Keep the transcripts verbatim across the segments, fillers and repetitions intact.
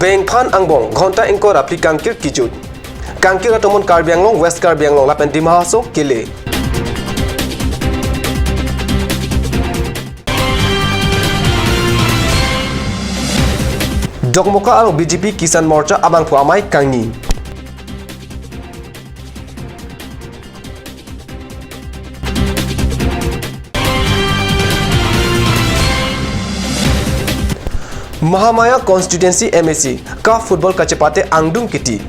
Pengphan angbong ghonta ingkoi ra phli kangkir kejut. Kangkir atomon Karbi Anglong, West Karbi Anglong lapen Dima Hasao kele. Dokmoka along B J P Kisan Morcha abangphu amei kangni. Mahamaya Constituency M A C CAF Football kachepate angdung kiti.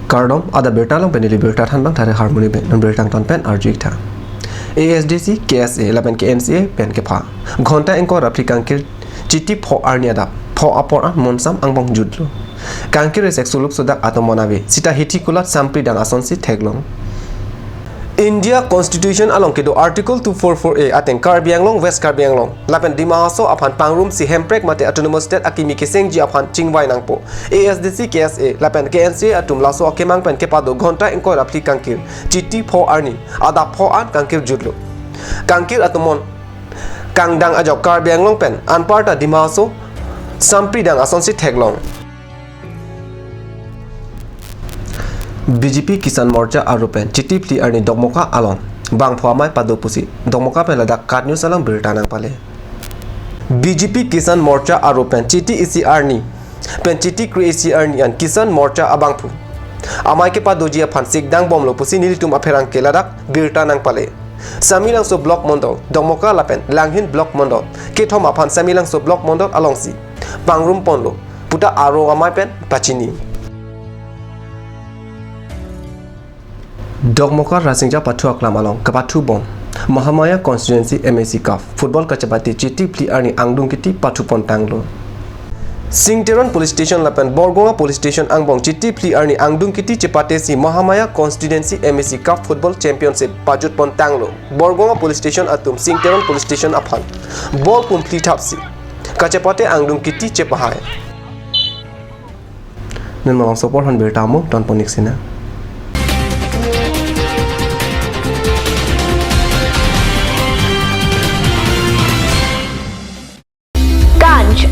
Kardom, adap birta along pen neli birta thanbang Thare Harmoni pen, non birta angton pen arju-ik tha. A S D C, K S A lapen K N C A pen kepha ghonta ingkoi ra phli kangkir Chiti pho arni adap pho apor an monsam angbong jutlo. Kangkir resek suluk sodak atomon ave sita hithi kulat sampri dang asonsi theklong. India Constitution along kedo Article two four four A ateng Karbi Anglong, West Karbi Anglong lapen Dima Hasao aphan pangrumsi hemprek mate Autonomous State akimi kesengji aphan chingvai nangpo. A S D C, K S A lapen K N C A atum laso akemang pen kepado ghonta ingkoi ra phli kangkir Chiti pho arni adap pho an kangkir jutlo. Kangkir atomon kangdang ajok Karbi Anglong pen anparta Dima Hasao sampri dang asonsi theklong. B J P Kisan Morcha aru pen Chiti phli arni Dokmoka along bangphu amei pado pusi Dokmoka pen ladak KAT News along birta nangpale. B J P Kisan Morcha aru pen Chiti isi arni pen Chiti kre-isi arni an Kisan Morcha abangphu amei kepadoji aphan sikdang bomlo pusi nelitum apherangke ladak birta nangpale. Samelangso Block Mondol, Dokmoka lapen Langhin Block Mondol kethom aphan Samelangso Block Mondol alongsi pangrum ponlo puta arong amei pen pachini. Dokmoka Rasingja pathu aklam along kapathu bom Mahamaya Constituency M A C CAF Football kachepate Chiti phli arni angdung kiti pathu pon tanglo. Singteron Police Station lapen Borgonga Police Station angbong Chiti phli arni angdung kiti chepatesi Mahamaya Constituency M A C CAF Football Championship pajut pon tanglo. Borgonga Police Station atum Singteron Police Station aphan ball pumphli thapsi kachepate angdung kiti chepahai. Non malom sopor hon birta mo ton pon-ik sina. Ganj.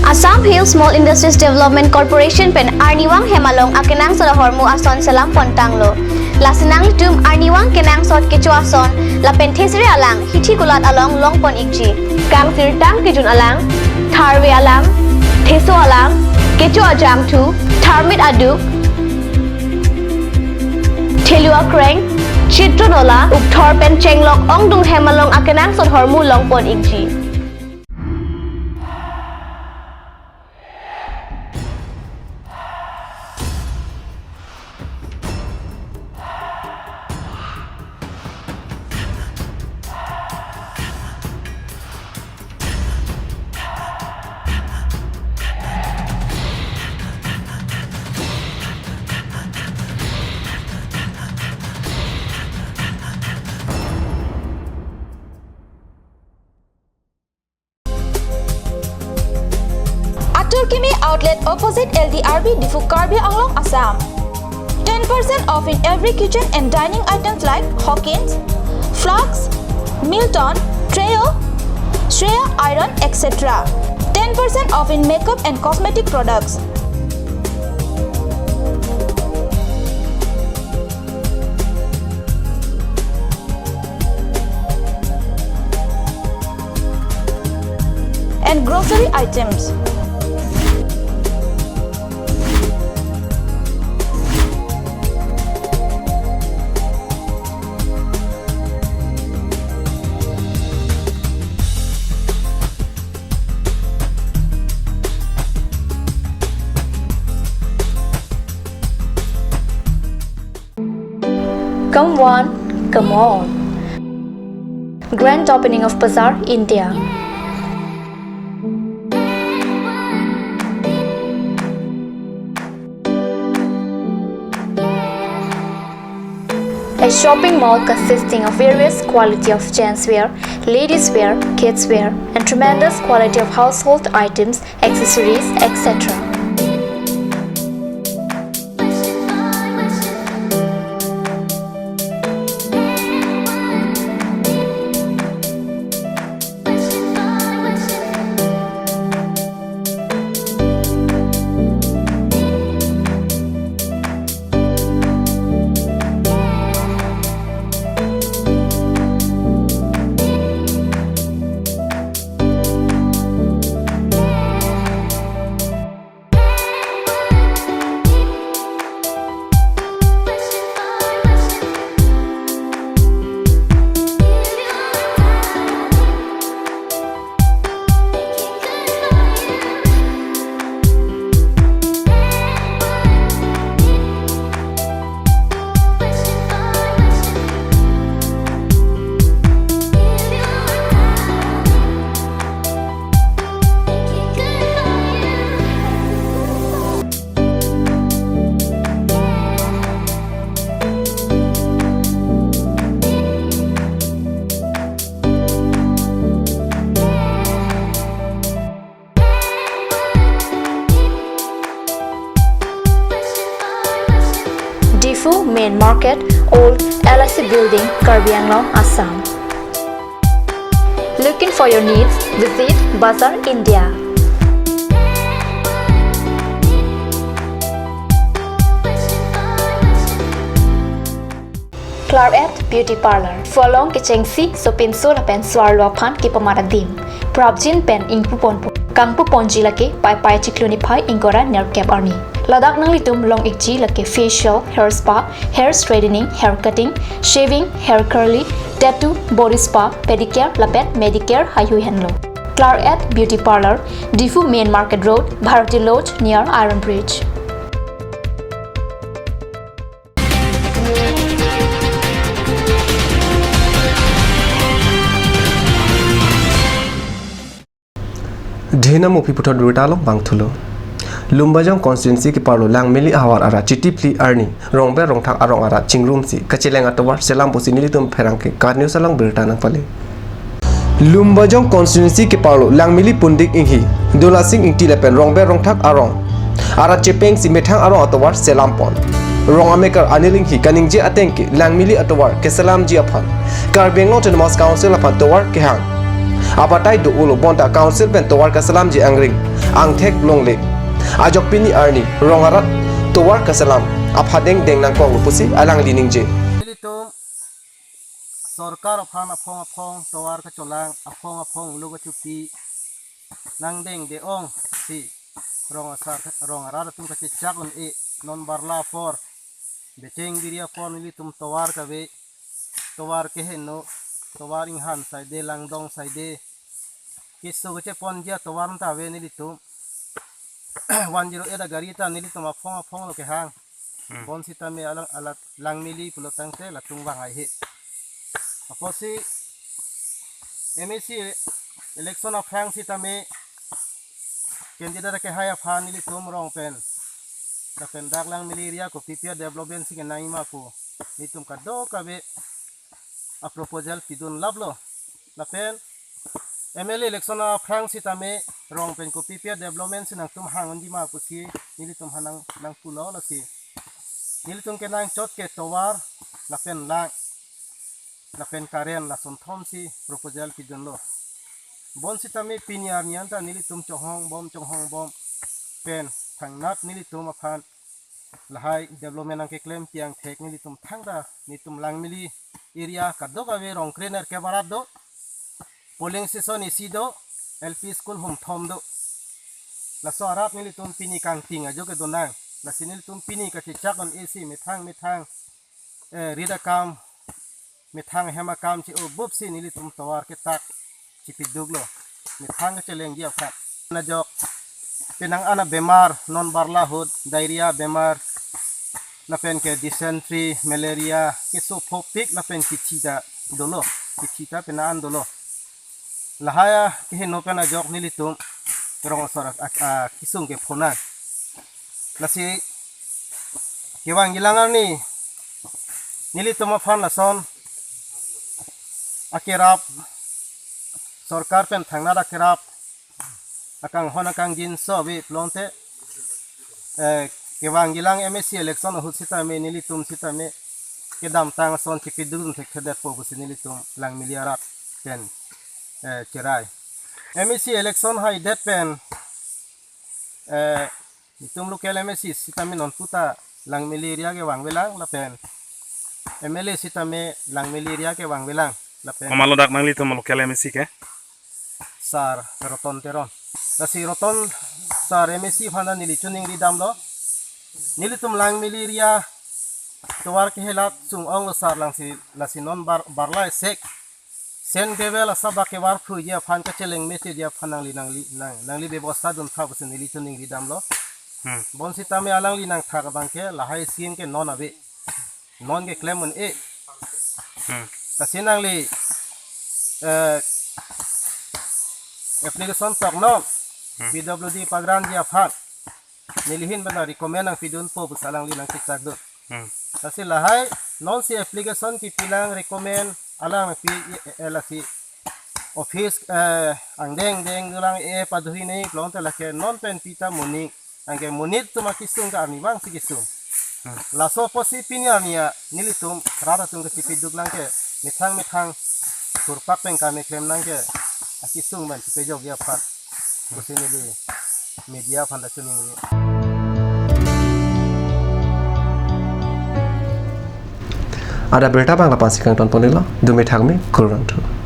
Assam Hill Small Industries Development Corporation pen arnivang hem along akenangsot ahormu ason selam pon tanglo. Lasi nanglitum arnivang kenangsot kecho ason lapen thesere alang hithi kulat along long pon-ikji. Kangsirtang kejun alang, tharve alang, theso alang, kecho ajangthu, tharmit aduk, thelu akreng, chitron ola, ukthor pen chenglok ongdung hem along akenangsot ahormu long pon-ikji. Atur Kimi Outlet opposite L D R B Diphu, Karbi Anglong, Assam. Ten percent off in every kitchen and dining items like Hawkins, flasks, Milton, Treo, Shreya iron, et cetera. Ten percent off in makeup and cosmetic products. And grocery items. Come one, come all. Grand opening of Bazaar, India. A shopping mall consisting of various quality of gents wear, ladies wear, kids wear, and tremendous quality of household items, accessories, et cetera. Diphu Main Market, Old L I C Building, Karbi Anglong, Assam. Looking for your needs? Visit Bazar India. Claret Beauty Parlor. Phu along kechengsi sopinso lapen so-arlo aphan kepamat adim. Prapjin pen ingpuponpo. Kangpuponji lake Paipai chiklo niphai ingkoi ra nerkep arni. Ladak nanglitum long-ikji lake facial, hair spa, hair straightening, hair cutting, shaving, hair curly, tattoo, body spa, pedicure lapen manicure heihui henlo. Claret Beauty Parlor, Diphu Main Market Road, Bharati Lodge near Iron Bridge. Dhenam uphi puthot birta along bangthulo. Lumbajong constituency keparlo Langmili ahavar arat Chiti phli arni Rongber Rongthak arong arat chingrumsi kacheleng atovar selam pusi nelitum pherangke KAT News along birta nangpale. Lumbajong constituency keparlo Langmili Pundik Inghi, Dolasing Ingti lapen Rongber Rongthak arong arat chepengsi methang arong atovar selampon. Rong amekar Anil Inghi kaningje ateng ke Langmili atovar keselamji aphan Karbi Anglong Autonomous Council aphan tovar kehang abatai do-olo, bonta council pen tovar keselamji angring angthek longle. Ajok pini arni rong arat tovar keselam aphan dengdeng nangkoklo pusi alangli ningje. Nelitum sorkar aphan aphong aphong tovar kacholang, aphong aphong lo kachopi nangdengde-ong si rong asar, rong arat atum kachechak un-e. Non barla apor, becheng biri apor nelitum tovar kave, tovar keheno, tovar inghan saide, langdong saide, keso kecheponji atovar ta ave nelitum. One zero eight agari ta nelitum aphong aphong lo kehang. Hmm. Bonsitame alang alat Langmili pulo tangte latum vang ai he. Apotsi M A C election aphrang sitame candidate kehai aphan nelitum rong pen, lapen dak Langmili area kopi pi a-development si kenangji ma pu nelitum kadokave a-proposal pidun laplo. Lapen M L A election aphrang sitame rong pen kopi pi a-development si nangtum hang unji ma pusi nelitum aphan nang, nangpulo. Lasi nelitum kenangchot ke tovar lapen lang lapen current, lason thomsi proposal pidunlo. Bonsitame pini arni anta nelitum chonghong bom chonghong bom pen thangnat nelitum aphan lahai development nangkeklem pi angthek nelitum thangta nelitum Langmili area kadokave rong krenerkep arat do, polling station isi do, L P school hum thom do. Laso arat nelitum pini kangting ajo kedo nang. Lasi nelitum pini kachechak un-e si methang methang, eh, rit akam, methang hem akam che-o bup si nelitum tovar ketak chipiduklo. Methang kachelengji aphan. Ajok penang an abemar, non barla ahut, diarrhea bemar, lapen ke dysentery, malaria, keso phopik lapen kithi ta dolo. Kithi ta penang an dolo. Lahai akeheno pen ajok nelitum rong asor a, a, akesung kephonang. Lasi kevang kelang arni nelitum aphan lason akerap, sorkar pen thangnat akerap, akanghon akangjinso ave pulote, eh, kevang kelang M A C election ahut sitame nelitum sitame kedamtang ason chipidun thekthedetpo pusi nelitum Langmili arat pen, eh, cherai. M A C election haidet pen, eh, nelitum local M A C sitame non puta Langmili area kevangvelang lapen M L A sitame Langmili area kevangvelang lapen. Komatlo dak nanglitum local M A C ke? Sir Roton Teron. Lasi Roton sir M A C aphan neli choningri damlo. Nelitum Langmili area tovar kehelat sung-onglo sir, lasi, lasi non bar, barla esek Sen kevel asabak kevar phruji aphan kacheleng meseji aphan nangli, nangli, nang, nangli bebosta duntha pusi neli choningri damlo. Hmm. Bonsitame alangli nangthak abang ke lahai scheme ke non ave. Non keklem un-e. Hmm. Lasi nangli, eh, application toknon. Hmm. P W D pagranji aphan neli ahin pen recommend nangpidunpo pusi alangli nangchechakdun. Hmm. Lasi lahai nonsi application kipilang, recommend alang nangpi, eh, eh, lasi office, eh, angdeng deng lang, eh, paduhi nei pulote lake non pen pita monit. Anke monit atum akesung ke arnivang si kesung. Laso apotsi pini arni nelitum rat atum kachipiduk nangke, methang methang thurpak pen kami klem nangke, akesung pen chipejokji aphan pusi neli media aphan ta choningri. Adap abirta abang lapu-ansi kangton ponlo, dumi thakmi, kurvangthu.